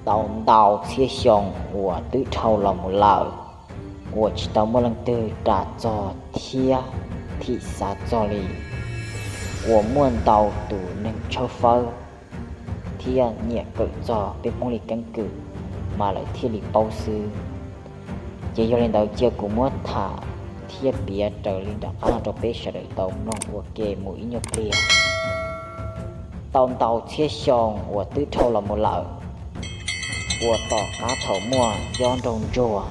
Tau ntau txhiab xyoo uas twb dhau los mus lawm, uas tsis tau muaj leej twg ras txog thiab thim xav txog li, uas muaj ntau tus neeg tshawb fawb thiab nyiam kawm txog peb Hmoob li keeb kwm, mas lawv thiaj li paub xwb. Ces yog li ntawd cia kuv muab tham thiab piav raws li nram qab no rau peb sawv daws tau mloog ua ke mus ib nyuag pliag. Tau ntau txhiab xyoo uas twb dhau los mus lawm, uas tom qab thaum muaj Yob Nraug Ntsuag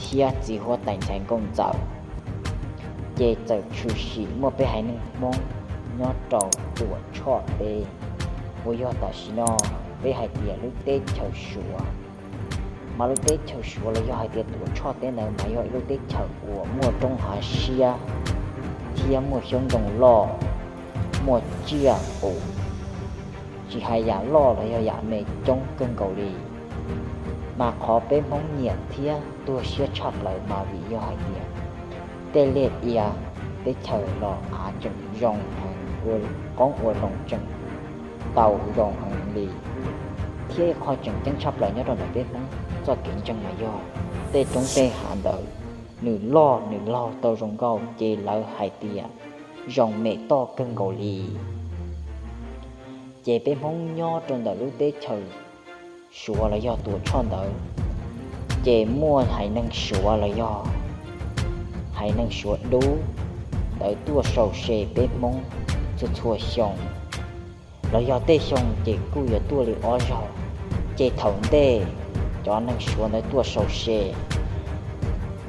thiab txiv huab tais ntxhais Nkauj Ntxawm, ces txawm tshwm sim muaj peb haiv neeg Hmoob nyob rau Tuam Tshoj teb, uas yog tam sim no peb hais tias lub teb chaws Suav. Mas lub teb chaws Suav los yog hais tias Tuam Tshoj teb ntawd mas yog ib lub teb chaws uas muaj roob hav siab thiab muaj xyoob ntoo loj, muaj tsiaj qus, tsis hais yam loj los yog yam me coob kawg nkaus li. Mas qhov peb Hmoob nyiam thiab tuag siab tshaj plaws mas vim yog hais tias tej liaj ia teb chaws los av tseem zoo heev, ua qoob ua loo tseem tau zoo heev li. Thiab ib qho tseem ceeb tshaj plaws nyob rau ntawm peb Hmoob txoj kev ntseeg mas yog tej roob tej hav ntawd nws loj nws laug tau zoo nkauj ces lawv hais tias zoo mem toj kawg nkaus li. Ces peb Hmoob nyob rau ntawm lub teb chaws Suav los yog Tuam Tshoj ntawd, ces muaj haiv neeg Suav los yog haiv neeg Suav dub ntawd tuaj sau se peb Hmoob txhua txhua xyoo, los yog tej xyoo ces kuj yuav tuaj li ob zaug. Ces thaum ntej cov neeg Suav ntawd tuaj sau se,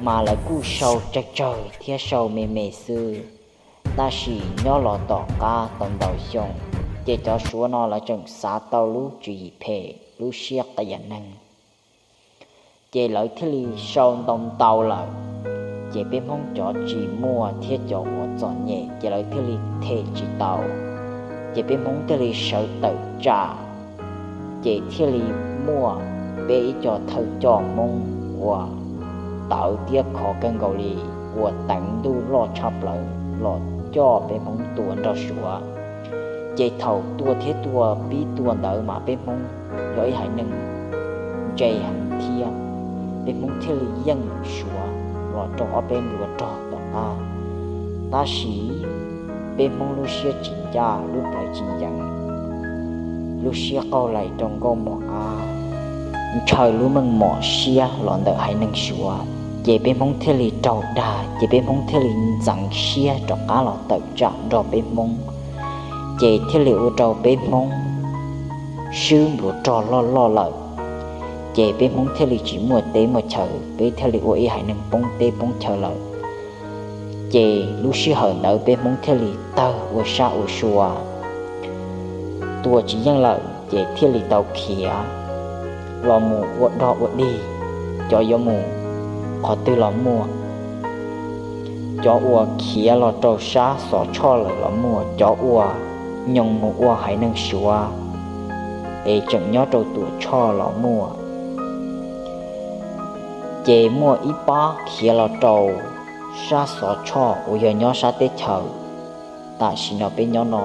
mas lawv kuj sau tsawg tsawg thiab sau me me xwb. Tab sis nyob los tom qab tau ntau xyoo, ces cov Suav no lawv tseem xav tau lub tswv yim phem, lub siab qias neeg, ces lawv thiaj li sau ntau ntau lawm. Ces peb Hmoob cov tsis muaj thiab cov uas txom nyem ces lawv thiaj li them tsis tau, ces peb Hmoob thiaj li sawv tawm tsam. Ces thiaj li muaj peb ib co thawj coj Hmoob uas tawv thiab khov kawg nkaus li, uas teev ntuj loj tshaj plaws los coj peb Hmoob tua nrog Suav. Ces thaum tua thiab tua pib tua ntawd mas peb Hmoob yog ib haiv neeg ntse heev thiab, peb Hmoob thiaj li yeej Suav los rau ob peb npluav rog tom qab. Tab sis peb Hmoob lub siab tsis ncaj, lub plawv tsis ncees, lub siab qaug lais rau nkauj mos av, ntshaw lub meej mom siab los ntawm haiv neeg Suav, ces peb Hmoob thiaj li raug dag, ces peb Hmoob thiaj li ntxeev siab rov qab los tawm tsam nrog peb Hmoob, ces thiaj li ua rau peb Hmoob swb npluav rog loj loj lawm. Ces peb Hmoob thiaj li tsis muaj teb muaj chaw, peb thiaj li ua ib haiv neeg poob teb poob chaw lawm. Ces lub sij hawm ntawd peb Hmoob thiaj li tawg ua sab ua sua, tua tsis yeej lawm ces thiaj li tau khiav los mus ua dog ua dig, cov yuav mus qhov twg los muaj, cov uas khiav los rau sab Xov Tshoj lawm los muaj, cov uas nyoos mus ua haiv neeg Suav es tseem nyob rau Tuam Tshoj los muaj. Ces muaj ib pab khiav los rau sab Xov Tshoj uas yog nyob sab teb chaws tam sim no peb nyob no.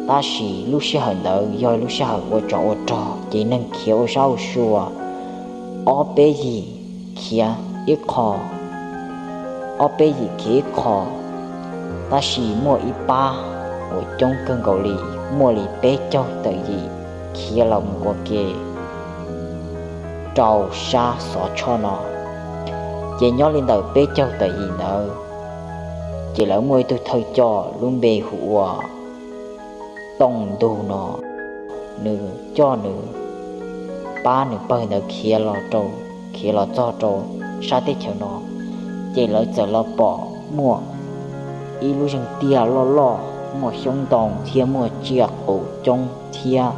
Tab sis lub sij hawm ntawd yog lub sij hawm ua tsov ua rog, ces neeg khiav ua sab ua sua, ob peb yim khiav ib qho, ob peb yim khiav ib qho. Tab sis muaj ib pab uas coob kawg nkaus li, muaj li peb caug tawm yim khiav los mus ua ke rau sab Xov Tshoj no. Ces nyob li ntawm peb caug tawm yim ntawd, ces lawv muaj ib tug thawj coj lub npe hu ua Tooj Ntug no, nws coj nws pab nws pawg ntawd khiav los rau, khiav los txog rau sab teb chaws no, ces lawv txawm los pom muaj ib lub zeeg tiaj loj loj, muaj xyoob ntoo thiab muaj tsiaj qus coob thiab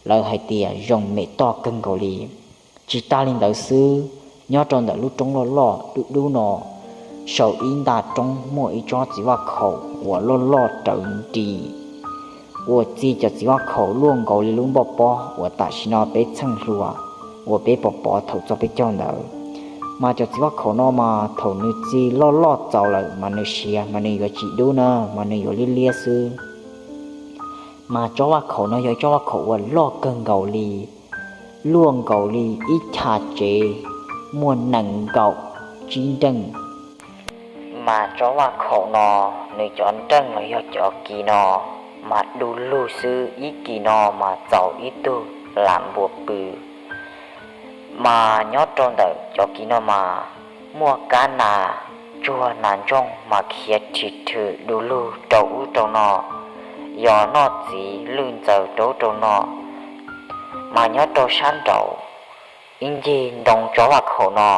lawv hais tias zoo mem toj kawg nkaus li. Tsis tas li ntawd xwb, nyob rau ntawm lub roob loj loj dub dub no, saum ib nta roob muaj ib tsob txiv vaj khaum uas loj loj rawv nris, uas txi cov txiv vaj khaum luaj nkaus li lub npoj pob uas tam sim no peb txheej hluas uas peb pom pov thaum txog peb caug ntawd. Mas cov txiv vaj khaum no mas thaum nws txi loj loj txaus lawm mas nws siav mas nws yuav tsis dub na, mas nws yuav liab liab xwb. Mas tsob vaj khaum no yog ib tsob vaj khaum uas loj kawg nkaus li, luaj nkaus li ib chav tsev, muaj nees nkaum tsib nreej. Mas tsob vaj khaum no nws cov nreej los yog cov kis no mas du lug xwb, ib kis no mas txaus ib tug lam npua pw. Mas nyob rau ntawm cov kis no mas muaj kab nas, tsuag nas ntsoog mas khiav rhis rhwm du lug rau ub rau no, yog noj txiv lwj ntxaws rau ub rau no. Mas nyob rau sab nraud ib ncig ntoo tsob vaj khaum no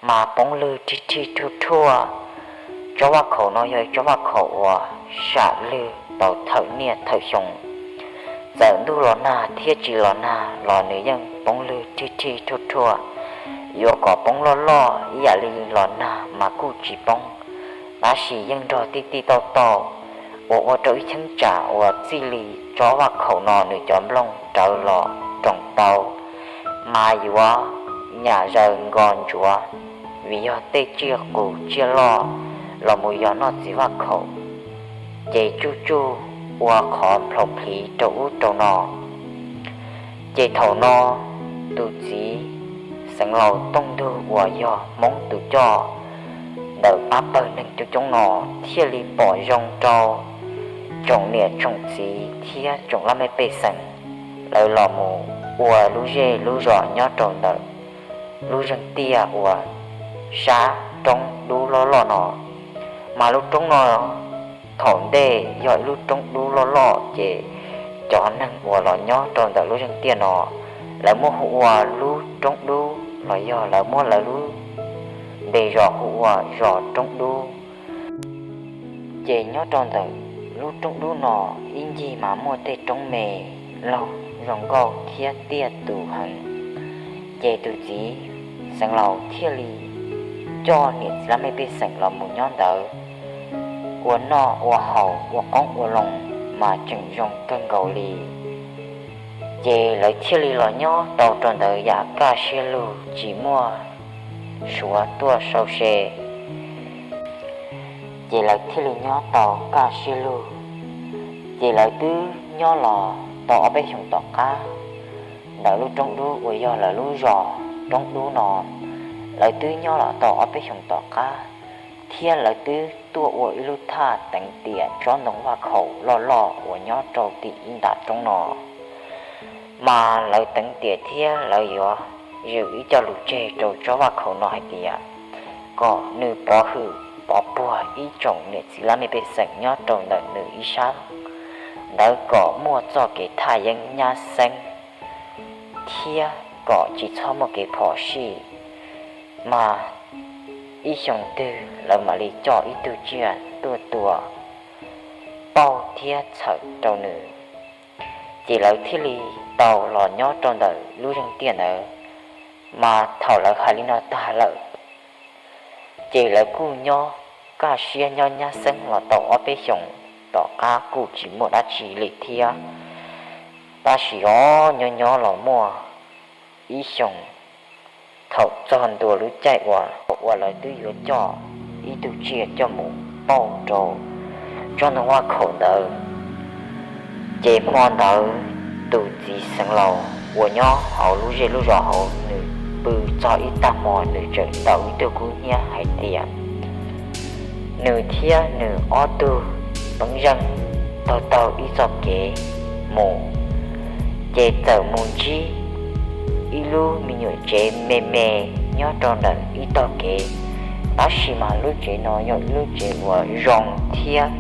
mas poob lwg rhij rhij rhuaj rhuaj. Tsob vaj khaum no yog tsob vaj khaum uas sam lwg tau thawm niaj thawm xyoo. Txawm ntuj los nag thiab tsis los nag los nws yeej poob lwg rhij rhij rhuaj rhuaj. Yuav kom poob loj loj ib yam li los nag mas kuj tsis poob, tab sis yeej nrog tij tij tauj tauj uas ua rau ib cheeb tsam uas txij li tsob vaj khaum no nws cov nplooj rawv los roos tau mas yuav nyam zaws nkos ntsuav, vim yog tej tsiaj qus tsiaj loj los mus yog noj txiv vaj khaum ces tsuj tsuj ua qhov nplhaus plhiv rau ub rau no. Ces thaum no tus txiv xeev laus tooj ntug uas yog Hmoob tus coj ntawm pab pawg neeg coob coob no thiaj li pom zoo rau tsoom niam tsoom txiv thiab tsoom laj mej pej xeem, lawv los mus ua lub zej lub zos nyob rau ntawm lub zeeg tiaj uas sab roob dub loj loj no. Mas lub roob no thaum ntej yog ib lub roob dub loj loj ces cov neeg uas los nyob rau ntawm lub zeeg tiaj no lawv muab hu ua lub roob dub los yog lawv muab lawv lub npe zos hu ua zos roob dub. Ces nyob rau ntawm lub roob dub no ib ncig mas muaj tej roob me laug zoo nkauj thiab tiaj tus heev. Ces tus txiv xeev laus thiaj li coj niam txiv laj mej pej xeem los mus nyob ntawd ua noj ua haus ua qoob ua loo mas tseem zoo kawg nkaus li. Ces lawv thiaj li los nyob tau rau ntawd yam kaj siab lug tsis muaj suav tuaj sau se. Ces lawv thiaj li nyob tau kaj siab lug. Ces lawv twb nyob los tau ob peb xyoos tom qab ntawm lub roob dub uas yog lawv lub zos roob dub no. Lawv twb nyob los tau ob peb xyoos tom qab thiab lawv twb tuaj ua ib lub thaj teev tiam tsob ntoo vaj khaum loj loj uas nyob rau tim ib nta roob no. Mas lawv teev tiam thiab lawv yuav zwm ib co lus tseg rau tsob vaj khaum no hais tias kom nws pov hwm pov puag ib tsoom niam txiv laj mej pej xeem nyob rau ntawm nws ib sab ntawd kom muaj txoj kev thaj yeeb nyab xeeb thiab kom tsis txhob muaj kev phom sij. Mas ib xyoo twg lawv mam li coj ib tug tsiaj tuaj tua pauj thiab txhawm rau nws. Ces lawv thiaj li tau los nyob rau ntawm lub zeeg tiaj ntawd. Mas thaum lawv hais li no tag lawm, ces lawv kuj nyob kaj siab nyob nyab xeeb los tau ob peb xyoos tom qab kuj tsis muaj dab tsi li thiab. Tab sis o, nyob nyob los muaj ib xyoos, thaum txog ntua lub caij uas uas lawv twb yuav coj ib tug tsiaj coj mus pauj rau tsob ntoo vaj khaum ntawd, ces hmo ntawd tus txiv xeev laus uas nyob hauv lub zej lub zos hauv nws pw txog ib tag hmo nws tseem ntaus ib tug kub hnyiab hais tias nws thiab nws ob tug peeb zeej taug taug ib txoj kev mus, ces txawm mus ntsib ib lub me nyuam tsev me me nyob rau ntawm ib tog kev. Tab sis mas lub tsev no yog ib lub tsev uas zoo thiab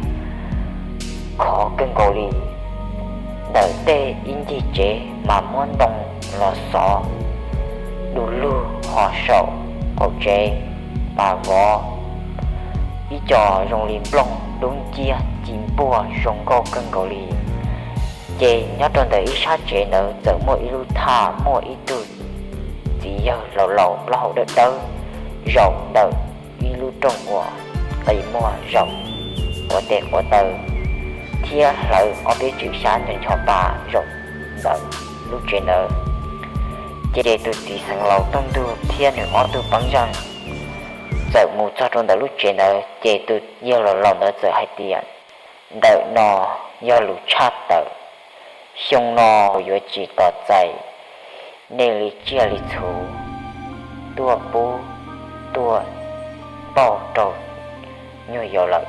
khov kawg nkaus li. Ntawm tej ib ncig tsev mas muab ntoo los xov du lug, ho saum qaum tsev mas vov ib co zoo li nplooj dub nciab ci npuaj zoo nkauj kawg nkaus li. Ces nyob rau ntawm ib sab tsev ntawd txawm muaj ib lub thaj, muaj ib tug txiv yawg laus laus plaub hau dawb dawb zaum ntawm ib lub rooj uas qis muag zaum quav tes quav taw thiab hlawv ob peb tswm xyab ncho ncho pa zaum ntawm lub tsev ntawd. Ces tus txiv xeev laus tooj ntug thiab nws ob tug peeb zeej txawm mus txog rau ntawm lub tsev ntawd, ces tus yawg laus laus ntawd txawm hais tias, ntawm no yog lus tshaj tawm Xyoo no yuav tsis tos txais nej li tsiaj li txhu tuaj pub tuaj pauj rau nyuag yaus lawm,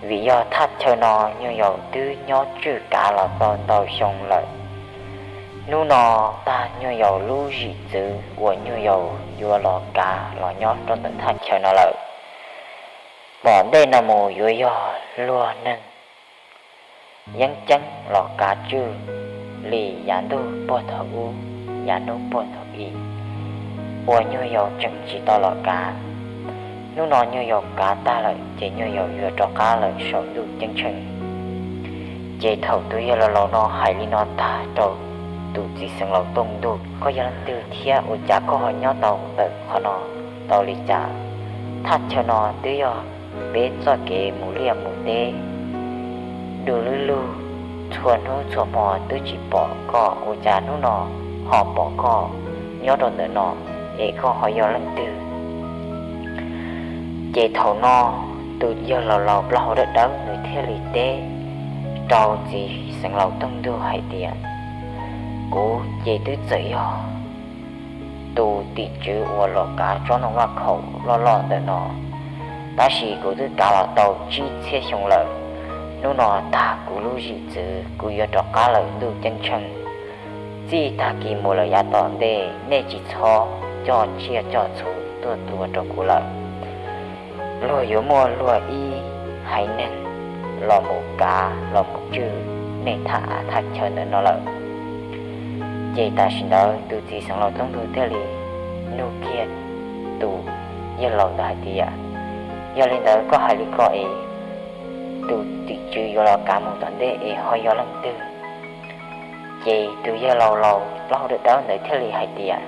vim yog thaj chaw no nyuag yaus twb nyob tswj kav los tau ntau xyoo lawm. Hnub no tag nyuag yaus lub zim txwv uas nyuag yaus yuav los kav los nyob rau ntawm thaj chaw no lawm. Tom ntej no mus yuav yog luag neeg yeeb ceeb los kav tswj li yav ntuj puag thaum ub, yav hnub puag thaum i, uas nyuag yaus tseem tsis tau los kav. Hnub no nyuag yaus kav tag lawm ces nyuag yaus yuav rov qab lawm saum ntuj ceeb tsheej. Ces thaum tus yawg laus laus no hais li no tag rau tus txiv xeev laus Tooj Ntuj, koj yog leej twg thiab ua cas koj ho nyob tau ntawm qhov no tau li cas? Thaj chaw no twb yog peb txoj kev mus liaj mus teb du lub lug, txhua hnub txhua hmo twb tsis pom koj, ua cas hnub no ho pom koj nyob rau ntawm no, es koj ho yog leej twg? Ces thaum no tus yawg laus laus plaub hau dawb dawb nws thiaj li teb rau txiv xeev laus Tooj Ntuj hais tias, kuv ces twb txawm yog tus tim tswv uas los kav tsob ntoo vaj khaum loj loj ntawm no, tab sis kuv twb kav los tau tsib txhiab xyoo lawm. Hnub no tag kuv lub zim txwv kuv yuav rov qab lawm ntuj ceeb tsheej. Txij tag kis mus lawm yav tom ntej nej tsis txhob coj tsiaj coj txhu tuaj tua rau kuv lawm. Luag yuav muaj luag ib haiv neeg los mus kav los mus tswj nej thaj av thaj chaw ntawm no lawm. Ces tam sim ntawd tus txiv xeev laus Tooj Ntuj thiaj li nug kiag tus yawg laus ntawd hais tias, yog li ntawd koj hais li ko es tus tim tswv yuav los kav mus tom ntej es ho yog leej twg? Ces tus yawg laus laus plaub hau dawb dawb ntawd thiaj li hais tias,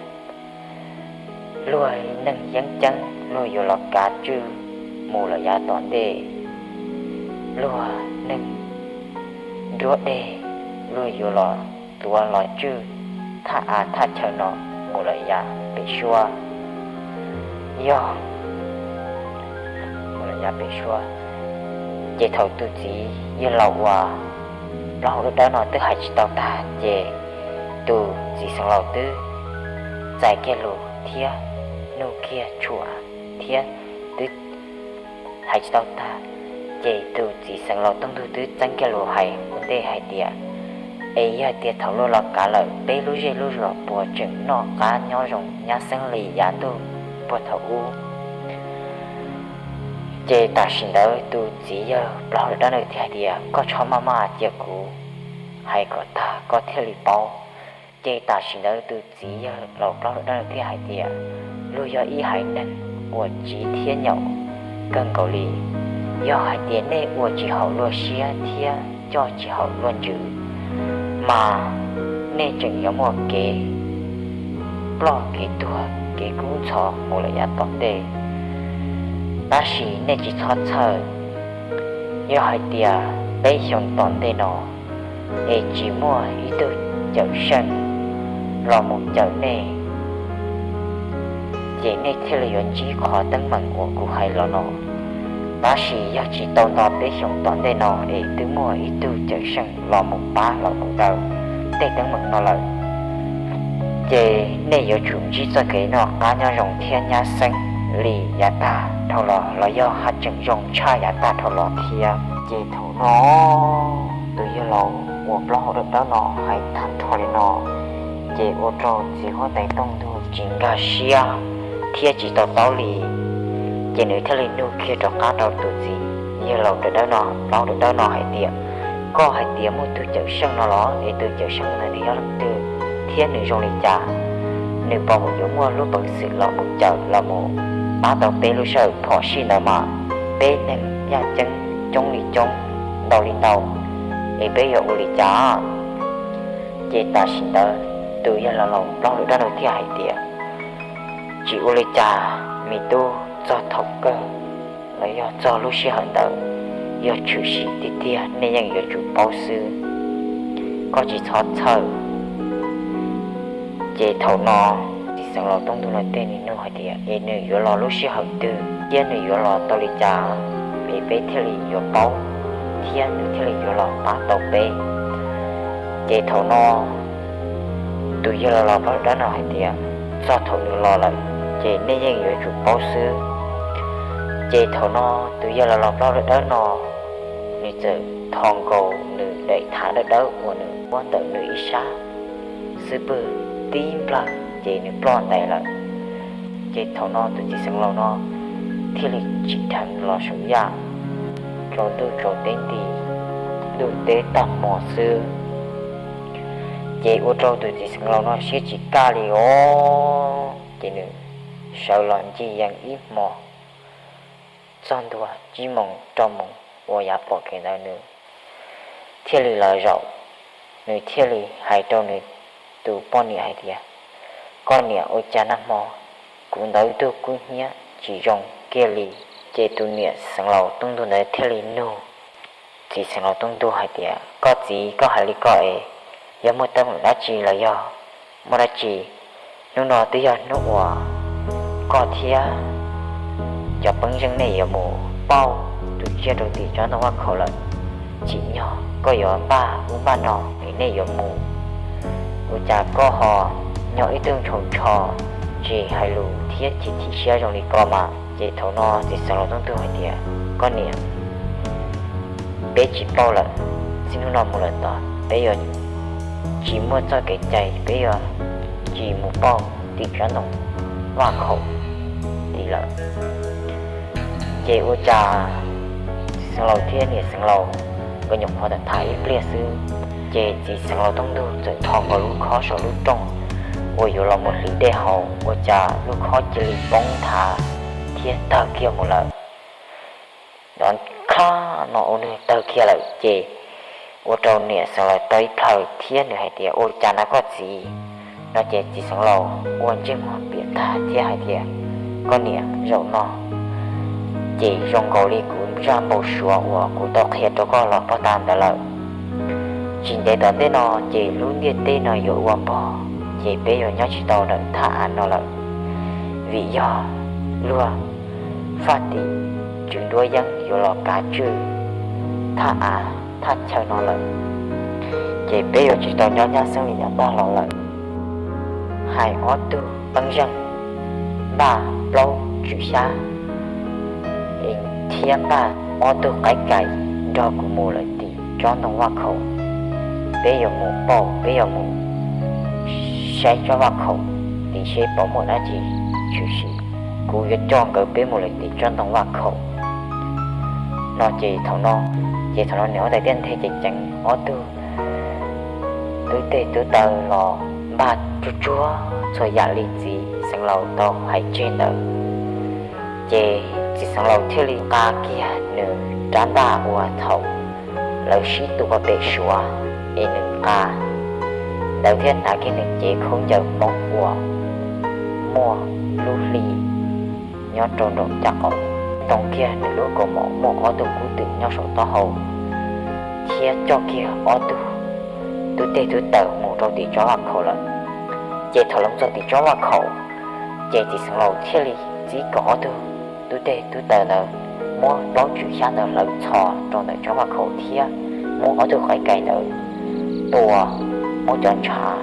luag neeg yeeb ceeb luag yuav los kav tswj mus lawm yav tom ntej, luag neeg nruab deg luag yuav los tuav los tswj thaj av thaj chaw no mus lawm yav pem suab. Yog mus lawm yav pem suab. Ces thaum tus txiv yawg laus uas plaub hau dawb dawb no twb hais tsis tau tag ces tus txiv xeev laus twb txais kiag lus thiab nug kiag tshuam thiab twb hais tsis tau tag, ces tus txiv xeev laus Tooj Ntuj twb txeeb kiag lus hais ua ntej hais tias, es yog tias thaum luag los kav lawm peb lub zej lub zos puas tseem noj qab nyob zoo nyab xeeb li yav ntuj puag thaum ub? Ces tam sim ntawd tus txiv yawg plaub hau dawb dawb ntawd thiaj hais tias, koj txhob maj maj cia kuv hais kom tag koj thiaj li paub. Ces tam sim ntawd tus txiv yawg laus plaub hau dawb dawb ntawd thiaj hais tias, luag yog ib haiv neeg uas tsiv thiab nyaum kawg nkaus li. Yog hais tias nej ua tsis haum luag siab thiab coj tsis haum luag ntsws, mas nej tseem yuav muaj kev ploj kev tuag kev kub ntxhov mus lawm yav tom ntej. Tab sis nej tsis txhob txhawj, yog hais tias peb xyoos tom ntej no es tsis muaj ib tug cawm seej los mus cawm nej, ces nej thiaj li yuav ntsib qhov teeb meem uas kuv hais los no. Tab sis yog tsis tau nto peb xyoos tom ntej no es twb muaj ib tug cawm seej los mus pab los mus daws tej teeb meem no lawm, ces nej yuav tsum ntsib txoj kev noj qab nyob zoo thiab nyab xeeb li yav tag dhau los los yog haj tseem zoo tshaj yav tag dhau los thiab. Ces thaum no tus yawg laus uas plaub hau dawb dawb no hais tag nrho li no, ces ua rau txiv huab tais Tooj Ntug tsis nkag siab thiab tsis tau taub li. Ces nws thiaj li nug kiag rov qab rau tus txiv yawg laus dawb dawb no, plaub dawb dawb no hais tias, koj hais tias muaj tus cawm seej no los es tus cawm seej no nws yog leej twg thiab nws zoo li cas? Nws puas yuav muaj lub peev xwm los mus cawm los mus pab tau peb lub sij hawm phom sij ntawd mas peb neeg yaj ceeb coob li coob, ntau li ntau, es peb yuav ua li cas? Ces tam sim ntawd tus yawg laus laus plaub dawb dawb no thiaj hais tias, tsis ua li cas me tub, txog thaum kawg los yog txog lub sij hawm ntawd yog tshwm sim tiag tiag nej yeej yuav tsum paub xwb, koj tsis txhob txhawj. Ces thaum no txiv xeev laus Tooj Ntug no thiaj li nug hais tias es nws yuav los lub sij hawm twg thiab nws yuav los tau li cas es peb thiaj li yuav paub thiab nws thiaj li yuav los pab tau peb? Ces thaum no tus yawg laus laus plaub dawb no hais tias, txog thaum nws los lawm ces nej yeej yuav tsum paub xwb. Ces thaum no tus yawg laus laus plaub dawb no, nws txawm tho nkaus nws daim thav dawb dawb uas nws muab ntawm nws ib sab xwb pwg tib nplawg ces nws ploj ntais lawm. Ces thaum no tus txiv xeev laus no thiaj li tsim dheev los saum yaj, tsaus ntuj tsaus teb nti, ntuj teb tag hmo xwb. Ces ua rau tus txiv xeev laus no siab tsis kaj li os, ces nws sawv los ncig yees ib hmo, txog ntua tsib moos rau moos uas yav pom kev ntawd nws thiaj li los zaum, nws thiaj li hais rau nws tus poj niam hais tias, koj niam, ua cas nag hmo kuv ntawd ib tug kub hnyiab tsis zoo kiag li? Ces tus niam xeev laus tooj ntug ntawd thiaj li nug txiv xeev laus tooj ntug hais tias, koj txiv, koj hais li ko es yog muaj teeb meem dab tsi los yog muaj dab tsi? Hnub no twb yog hnub uas koj thiab cov pej xeem nej yuav mus pauj tus tsiaj rau tim tsob ntoo Vaj Khaum lawm. Tsim nyog koj yuav npaj ub npaj no es nej yuav mus, ua cas koj ho nyob ib tug ntshaus ntsho tsis hais lus thiab chim chim siab zoo li ko mas? Ces thaum no txiv xeev laus tooj ntug hais tias, koj niam, peb tsis pauj lawm, txij hnub no mus lawm tod peb yuav tsis muaj txoj kev cai, peb yuav tsis mus pauj tim tsob ntoo Vaj Khaum tid lawm. Ces ua cas txiv xeev laus thiab niam xeev laus nkawd nyuam qhuav tham ib pliag xwb, ces txiv xeev laus tooj ntug txawm tho nkaus lub khob saum lub rooj uas yuav los mus hliv dej haus, ua cas lub khob cia li poob nthav thiab tawg kiag mus lawm. Nov kha no ua nws tawg kiag lawm ces ua rau niam xeev laus tau ib plhaw thiab nws hais tias, ua cas na koj txiv? No ces txiv xeev laus ua ntsej muag piam tag thiab hais tias, koj niam, zaum no ces zoo nkaus li kuv zaj npau suav uas kuv tau qhia rau koj los pog tas ntawd lawm. Tsis ntev tom ntej no ces lub ntiaj teb no yuav ua pog, ces peb yuav nyob tsis tau ntawm thaj av no lawm, vim yog luag faj tim tswv nruab yeeb yuav los kav tswj thaj av thaj chaw no lawm, ces peb yuav tsis tau nyob nyab xeeb li yav tag los lawm. Hais ob tug pej xeem npaj plaub tswm xyab thiab npaj ob tug qaib kais nrog kuv mus lawm tim tsob ntoo Vaj Khaum. Peb yuav mus pauj, peb yuav mus saib tsob Vaj Khaum tim seb puas muaj dab tsi tshwm sim. Kuv yuav coj nkawd peb mus lawm tim tsob ntoo Vaj Khaum. No ces thaum no, ces thaum no niam huab tais thiaj nthe ceev ceev ob tug tub teg tub taw los npaj tsuag tsuag txhua yam li txiv xeev laus tau hais tseg ntawd. Ces txiv xeev laus thiaj li nqa kiag nws rab ntaj uas thaum lawv sib tua pem Suav es nws nqa ntawd thiab hnav kiag nws cev khaub ncaws Hmoob uas muaj lub hli nyob rau nraum caj qaum, ntoo kiag nws lub kaus mom muaj ob tug kub twm nyob saum taub hau, thiab coj kiag ob tug tub teg tub taw mus rau tim tsob Vaj Khaum lawm. Ces thaum lawv txog tim tsob Vaj Khaum, ces txiv xeev laus thiaj li txib kom ob tug tub teg tub taw ntawd muab plaub tswm xyab ntawd hlawv txhos rau ntawm tsob Vaj Khaum thiab muab ob tug qaib kais ntawd tua, muab cov ntshav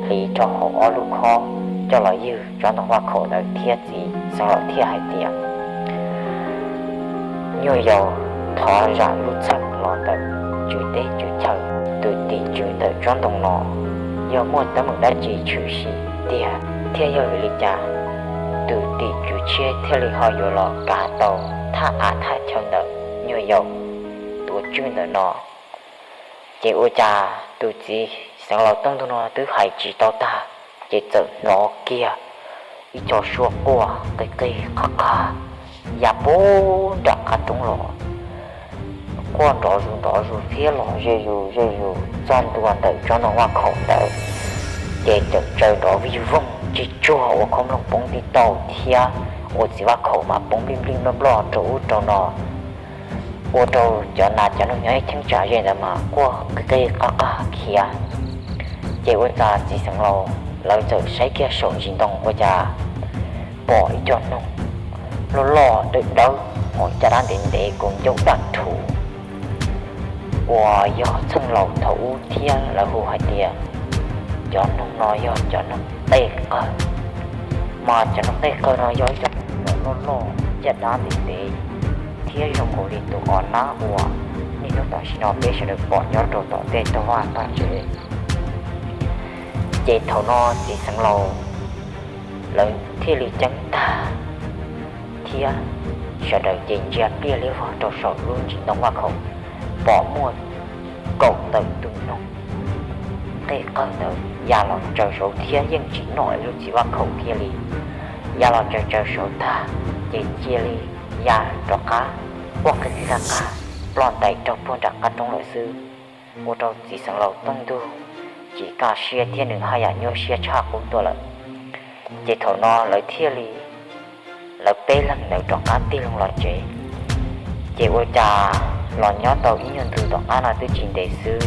hliv rau hauv ob lub khob coj los ywg tsob ntoo Vaj Khaum ntawd thiab txiv xeev laus thiaj hais tias, nyuag yaus, thov zam lub txim los ntawm tswv teb tswv chaw, tus tim tswv ntawm tsob ntoo no yog muaj teeb meem dab tsi tshwm sim tiag, thiab yog vim li cas tus tim tswv tshiab thiaj li ho yuav los kav tau thaj av thaj chaw ntawm nyuag yaus tuav tswj ntawm no? Ces ua cas tus txiv xeev laus tooj ntug no twb hais tsis tau tag, ces txawm hnov kiag ib co suab quaj qig qig qag qag ya puag nram qab roob los, quaj nrov zus nrov zus thiab los ze zus ze zus txog ntua ntawm tsob ntoo Vaj Khaum ntawd. Ces txawm tsaws nrov vij voog tsis tsuag ua khab nplooj poob tib tauj thiab ua txiv Vaj Khaum mas poob nplij nplij nploj nploj rau ub rau no, ua rau cov nas cov noog nyob ib cheeb tsam ze ntawd mas quaj qig qig qag qag khiav. Ces ua cas txiv xeev laus lawv txawm saib kiag saum ntsis ntoo ua cas pom ib co noog loj loj dawb dawb, hos caj dab ntev ntev, kaus ncauj daj rhuv, uas yog txheej laus thaum ub thiab lawv hu hais tias cov noog no yog cov noog qej qawg. Mas cov noog qej qawg no yog ib cov noog loj loj, caj dab ntev ntev, thiab zoo nkaus li tus qos nab uas niaj hnub tam sim no peb sawv daws pom nyob rau tom tej tog vaj tog tsev. Ces thaum no txiv xeev laus lawv thiaj li ceeb tag thiab sawv daws ces ntsia pliaj liab vog rau saum lub ntsis ntoo vaj khaum, pom muaj kaum tawm tus noog qej qawg ntawd ya los tsaws saud thiab yeej tsis noj lub txiv vaj khaum kiag li. Ya los tsaws tsaws saud tag, ces cia li ya rov qab quaj qig qig qaj qaj ploj ntais rau puag nram qab roob lawm xwb. Ua rau txiv xeev laus tooj ntug tsis kaj siab thiab nws haj yam nyuaj siab tshaj qub tuaj lawm. Ces thaum no lawv thiaj li, lawv peb leeg ntawd rov qab tig loo los tsev. Ces ua cas los nyob tau ib nyuag ntu tom qab no twb tsis ntev xwb,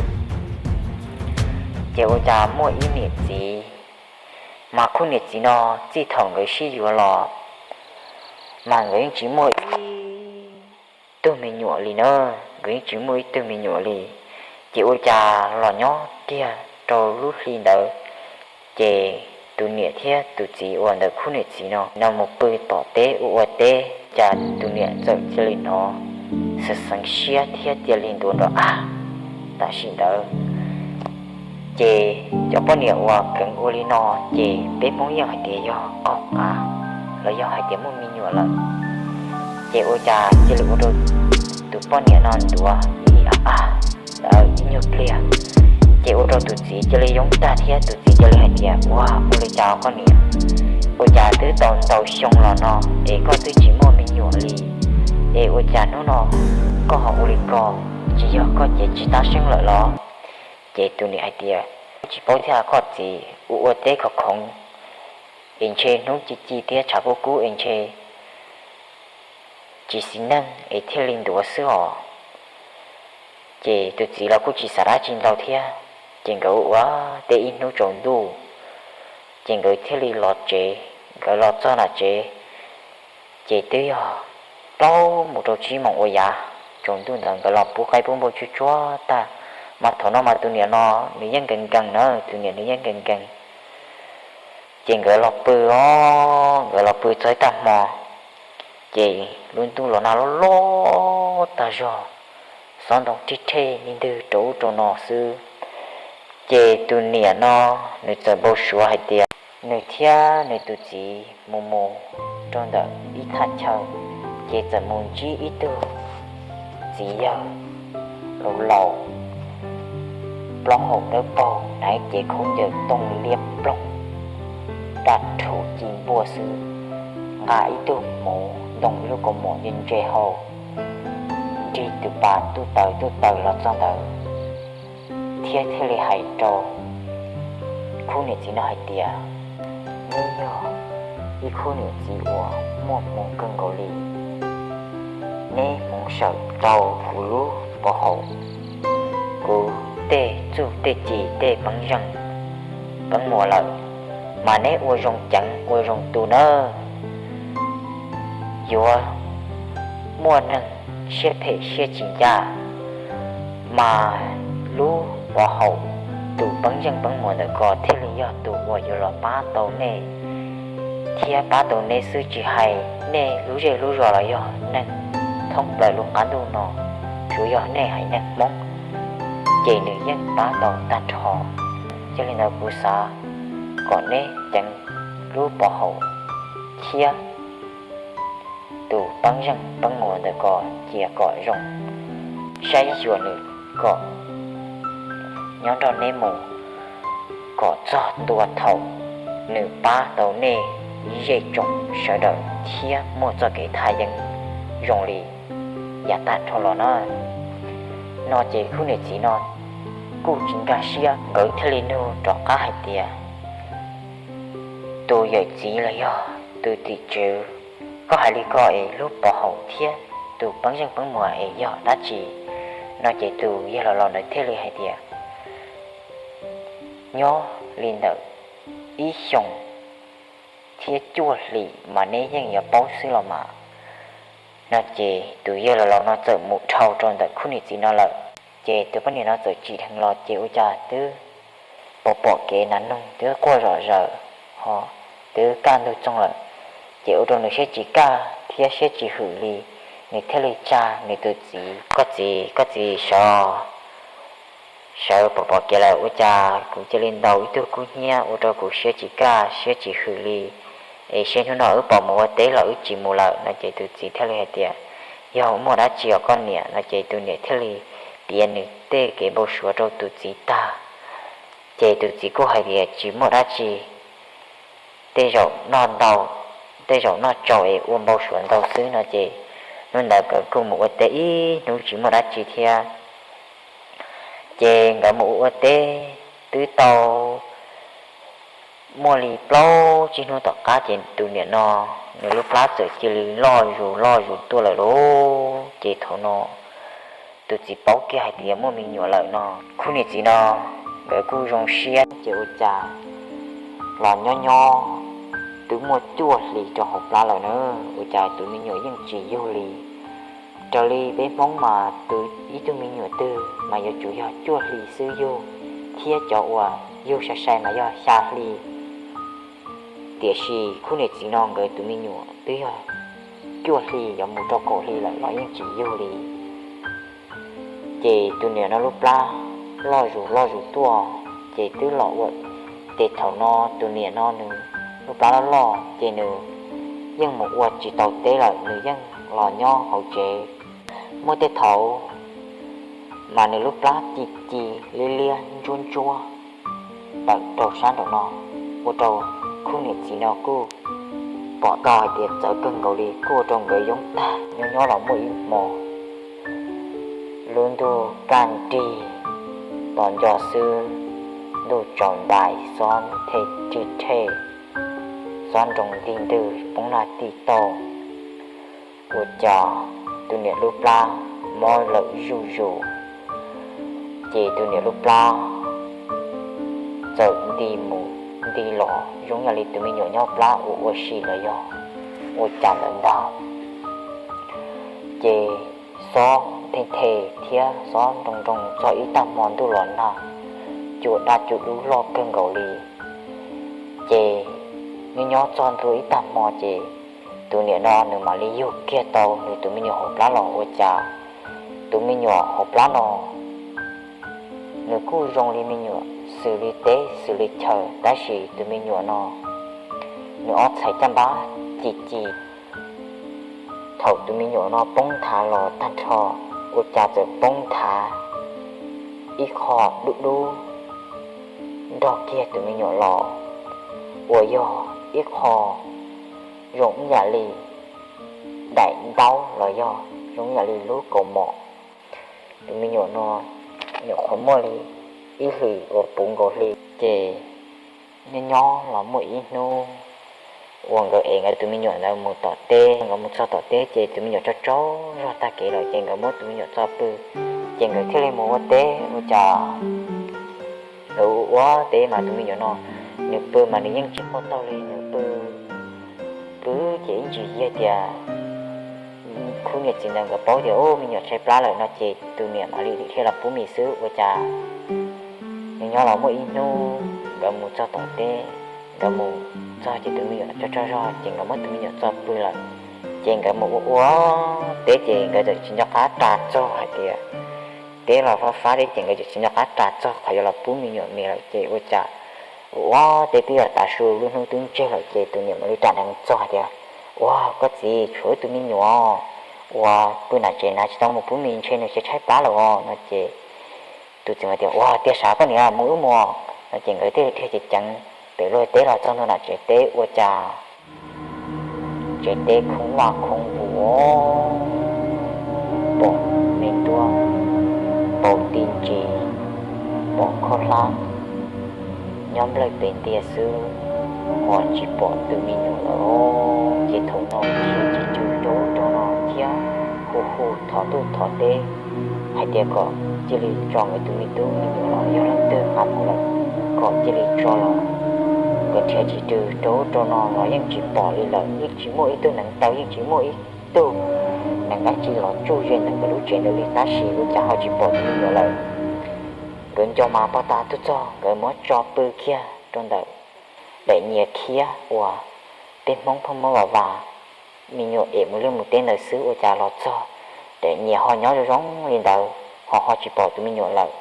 ces ua cas muaj ib niam txiv, mas khub niam txiv no txij thaum nkawd sib yuav los mas nkawd yeej tsis muaj ib tug me nyuam li na, nkawd yeej tsis muaj ib tug me nyuam li. Ces ua cas los nyob kiag rau lub hli ntawd, ces tus niam thiab tus txiv uas ntawm khub niam txiv no no mus pw tom teb ua ua teb, cas tus niam txawm cia li hnov xeev xeev siab thiab cia li ntuav nrov av tam sim ntawd. Ces cov poj niam uas kheev ua li no, ces peb Hmoob yeej hais tias yog qaug qav los yog hais tias muaj me nyuam lawm. Ces ua cas cia li ua rau tus poj niam no ntuav ib av av ntawd ib nyuag pliag, ces ua rau tus txiv cia li yoob tag thiab tus txiv cia li hais tias, Ua, ua li cas koj niam? Ua cas twb tau ntau xyoo los no es koj twb tsis muaj me nyuam li, es ua cas hnub no koj ho ua li ko? Tsis yog koj cev tsis tab seeb lawm los? Ces tus niam hais tias, Tsis paub thiab koj txiv, ua ua teb khov khoov es ntshe hnub ci ci thiab tshav kub kub es ntshe tsis xis neej es thiaj li ntuav xwb os. Ces tus txiv los kuj tsis xav dab tsi ntau thiab, ces nkawd ua ua teb ib hnub tsaus ntuj, ces nkawd thiaj li los tsev. Nkawd los txog nram tsev, ces twb yog plaub mus rau tsib moos ua yav tsaus ntuj ntawd, nkawd los pub qaib pub npua tsuj tsuag tag, mas thaum no mas tus niam no nws yeej nkees nkees na, tus niam nws yeej nkees nkees. Ces nkawd los pw os, nkawd los pw txog ib tag hmo, ces lub ntuj los nag loj loj tag zog, xob ntoo rhij rhej li ntwg rau ub rau no xwb. Ces tus niam no nws txawm npau suav hais tias nws thiab nws tus txiv mus mus rau ntawm ib thaj chaw, ces txawm mus ntsib ib tug txiv yawg laus laus, plaub hau dawb paug, hnav cev khaub ncaws tooj liab ploog, daj rhuv ci npuaj xwb, nqa ib tug hmuv ntoo ib lub kaus mom ntse ntse hau, nrig tus pas tuj taws tuj taws los txog ntawd, thiab thiaj li hais rau khub niam txiv no hais tias, Neb yog ib khub niam txiv uas muaj hmoo kawg nkaus li. Neb hmoov sawm tau kuv lub pov haum, kuv tej txuj tej ci tej peeb zeej peeb muas lawm, mas neb ua zoo ceev ua zoo tu nawb. Yuav muaj neeg siab phem siab tsis ncaj, mas lub pov haum tus peeb zeej peeb muas ntawm ko thiaj li yog tus uas yuav los pab tau nej, thiab pab tau neb xwb tsis hais nej lub zej lub zos los yog neeg thoob plaws lub qab ntuj no, tsuav yog nej haiv neeg Hmoob, ces nws yeej pab tau tag nrho. Yog li ntawd kuv xav kom neb ceev lub pov haum thiab tus peeb zeej peeb muas ntawm ko cia kom zoo, saib xyuas nws kom nyob nrog neb mus kom txog ntua thaum nws pab tau nej ib zej tsoom sawv daws thiab muaj txoj kev thaj yeeb zoo li yav tag nrho los na. No ces khub niam txiv no kuj tsis nkag siab, nkawd thiaj li nug rov qab hais tias, Tus yawm txiv los yog tus tim tswv, koj hais li ko es lub pov haum thiab tus peeb zeej peeb muas es yog dab tsi? No ces tus yawg laus laus ntawd thiaj li hais tias, Nyob li ntawm ib xyoos thiab cuaj hlis mas neb yeej yuav paub xwb los mas. No ces tus yawg laus laus no txawm mus dhau rau ntawm khub niam txiv no lawm. Ces tus poj niam no txawm tsim dheev los ces ua cas twb pom pom kev nas noog twb quaj zom zaws, ho twb kaj ntug txoog lawm, ces ua rau nws siab tsis kaj thiab siab tsis hwm li, nws thiaj li tsa nws tus txiv, koj txiv, koj txiv, sawv, sawv, pom pom kev lawm, ua cas kuv cia li ntaus ib tug kub hnyiab ua rau kuv siab tsis kaj siab tsis hwm li, es seb hnub no wb pom mus ua teb los wb tsis mus lawm no. Ces tus txiv thiaj li hais tias, yog muaj dab tsi os koj niam no. Ces tus niam thiaj li piav nws tej kev npau suav rau tus txiv tag, ces tus txiv kuj hais tias tsis muaj dab tsi, tej zaum noj ntau, tej zaum noj tsau es ua npau suav ntau xwb no. Ces hnub ntawd nkawd kuj mus ua teb ib hnub tsis muaj dab tsi thiab. Ces nkawd mus ua ua teb twb tau muaj li plaub tsib hnub tom qab ces tus niam no nws lub plab txawm cia li loj zus loj zus tuaj lawm lauj. Ces thaum no tus txiv paub kiag hais tias muaj me nyuam lawm no. Khub niam txiv no nkawd kuj zoo siab ces ua cas los nyob nyob twb muaj cuaj hlis rau hauv plab lawm na, ua cas tus me nyuam yeej tsis yug li. Raws li peb Hmoob mas tus ib tug me nyuam twg mas yuav tsum yog cuaj hli xwb yug, thiab cov uas yug sai sai mas yog xya hli. Tiam sis khub niam txiv no nkawd tus me nyuam twb yog cuaj hli yuav mus rau kaum hli lawm los yeej tsis yug li. Ces tus niam no lub plab loj zus loj zus tuaj, ces twb los ua, ces thaum no tus niam no nws lub plab loj loj ces nws yeej mus ua tsis tau teb lawm, nws yeej los nyob hauv tsev. Muaj tej thaum mas nws lub plab ci ci liab liab ntsuab ntsuab tawm rau sab nraum no, ua rau khub niam txiv no kuj pom tau hais tias txawv kawg nkaus li, kuj ua rau nkawd yoob tag. Nyob nyob los muaj ib hmo lub ntuj kaj nrig, tos nco xwb, ntuj tsaus ntais, xob thej rhij rhej, xob nroo ntig ntwg poob nag tij tauj, ua cas tus niam lub plab mob lawm zuj zus. Ces tus niam lub plab txawm nti mus nti los zoo yam li tus me nyuam nyob plab ua ua si los yog ua cas lawm ntag. Ces xob thej thej thiab xob nroo nroo txog ib tag hmo ntuj los nag, cua daj cua dub loj kawg nkaus li. Ces nyob nyob txog ntua ib tag hmo ces tus niam no nws mam li yug kiag tau nws tus me nyuam hauv plab los ua cas tus me nyuam hauv plab no nws kuj zoo li me nyuam xws li teb xws li chaw, tab sis tus me nyuam no nws ob txhais caj npab ci ci. Thaum tus me nyuam no poob nthav los tag nrho, ua cas txawm poob nthav ib qho dub dub nrog kiag tus me nyuam los, uas yog ib qho zoo ib yam li daim ntaub los yog zoo ib yam li lub kaus mom. Tus me nyuam no nyuam qhuav muaj li ib hlis uas puv nkaus hli, ces nyob nyob los muaj ib hnub uas nkawd ev nkawd tus me nyuam ntawd mus tom teb, nkawd mus txog tom teb ces tus me nyuam tsaug tsaug zog tag kev lawm ces nkawd muab tus me nyuam txo pw, ces nkawd thiaj li mus ua teb ua cas nkawd ua ua teb mas tus me nyuam no nws pw mas nws yeej tsis quaj taug li, nws pw pw ces ib ntsis yog tias khub niam txiv ntawd nkawd paub tias ub me nyuam tshaib plab lawm no ces tus niam mam li dhia los pub mis xwb ua cas nws nyob los muaj ib hnub nkawd mus txog tom teb, nkawd mus txog ces tus me nyuam tsaug tsaug zog ces nkawd muab tus me nyuam txo pw lawm. Ces nkawd mus ua ua teb ces nkawd txawm tsis nco qab ras txog hais tias teb los fab fab thiab ces nkawd txawm tsis nco qab ras txog qhov yuav los pub me nyuam mis lawm ces ua cas ua ua teb twb yog tav su lub hnub twb ntseg lawm ces tus niam mam li ras dheev txog hais tias, ua koj txiv, tshuav wb tus me nyuam uas pw nram tsev na tsis tau mus pub mis ntshe nws tshaib tshaib plab lawm os no ces tus txiv tias, ua tiag sav koj niam, mus wb mus no ces nkawd thiaj li dhia ceev ceev pem luag teb los txog ntua nram tsev teb ua cas tsev teb khoob vaj khoob vus, pom me ntuab npau ti ntsis, pom khaub hlab nyob nplawg pem ntiag xwb, ho tsis pom tus me nyuam lawm. Ces thaum no khiav tsis tsw rau ub rau no thiab hu hu thov ntuj thov teb hais tias kom cia li tso nkawd tus me tub me nyuam los yog leej twg nqa mus lawm kom cia li tso los. Nkawd khiav tsis tsw rau ub rau no los yeej tsis pom li lawm, yeej tsis muaj ib tug neev taw, yeej tsis muaj ib Tug, nees dlaab tsi los tsuj ze ntawm nkawd lub tsev ntawd li tab sis ua cas ho tsis pom tus me nyuam lawm. Nkawd nco mas pog tas tug txog nkawd muab tso pw kiag rau ntawm daim nyias khiab uas tej Hmoob pheej muab vas vas me nyuam es mus liaj mus teb ntawd xwb, ua cas los txog daim nyias ho nyob zoo zoo li ntawd ho ho tsis pom tus me nyuam lawm.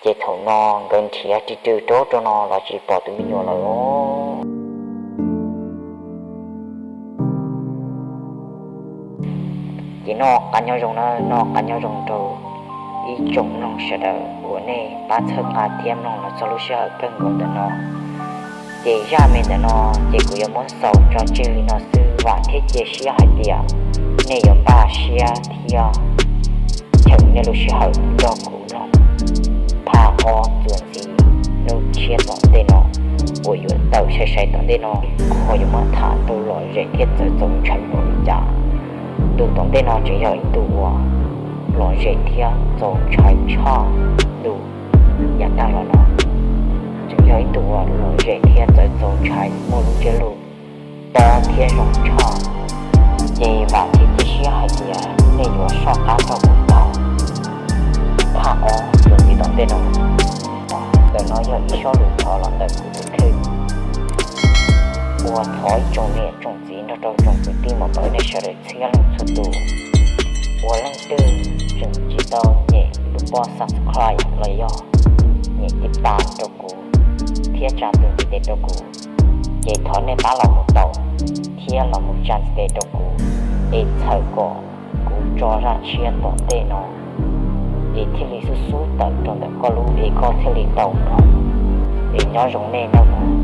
Ces thaum no nkawd nrhiav ris rw rau rau no los tsis pom tus me nyuam lawm os. Ces noj qab nyob zoo na, noj qab nyob zoo rau ib tsoom mloog sawv daws uas nej pab txhawb nqa thiab mloog los txog lub sij hawm kawg nkaus ntawm no. Ces zaj me ntawm no ces kuv yuav muab xaus tso tseg li no xwb, vam thiab cia siab hais tias nej yuav npaj siab thiab cheem nej lub sij hawm nrog kuv mloog phaj ob txuas ntxiv hnub tshiab tom ntej no uas yuav tawm sai sai tom ntej no, kuv ho yuav muab tham rau lom zem thiab txawv txaus ntshai npaum li cas. Ntu tom ntej no tseem yog ib ntu uas lom zem thiab txaus ntshai tshaj ntu yav tag los no. Tseem yog ib ntu uas lom zem thiab txawv txaus ntshai, muaj lub ntsiab lus tob thiab zoo tshaj. Ces vam thiab cia siab hais tias nej yuav soj qab nrog kuv mloog phaj ob txuas ntxiv tom ntej no. Ntawm no yog ib sob lus thov los ntawm kuv tus kheej uas thov ib tsoom niam tsoom txiv nrog rau tsoom kwv tij muam phauj nej sawv daws txhia leej txhua tus. Ua leej twg tseem tsis tau nyem lub pob subscribe los yog nyem tib pas rau kuv thiab tsa tus ntiv tes rau kuv, ces thov nej pab los mus taus thiab los mus tsa ntiv tes rau kuv, es txhawm kom kuv tso zaj tshiab tom ntej no es thiaj li xub xub tawm rau ntawm koj lub es koj thiaj li tau mloog. Es nyob zoo nej nawb mog.